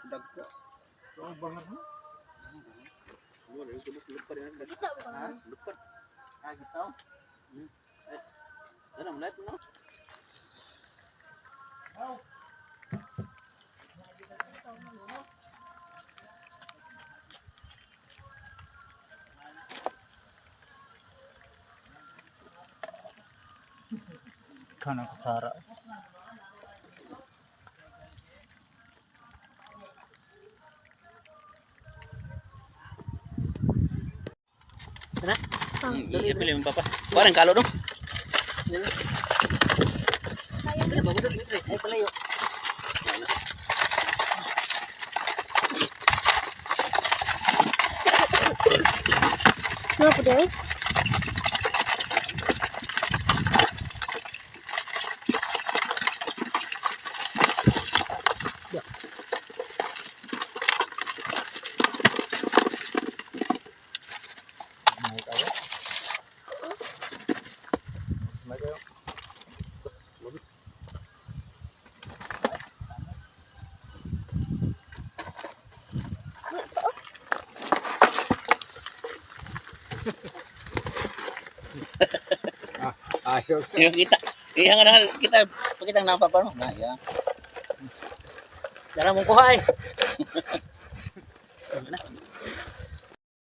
Dagko. So, bangat mo. Kita ba? Lupat. Ah, gisaw. Ano, mulat no? Kanang kutsara. Iya, pilih yung papa. Parang kalo dong. Ay palayo. Mga po daw? May kayo. May kayo. Ah, ayaw sa Iya kita. Iya nga na kita pakita na papa no. Nah, ya. Dara mong kuha eh.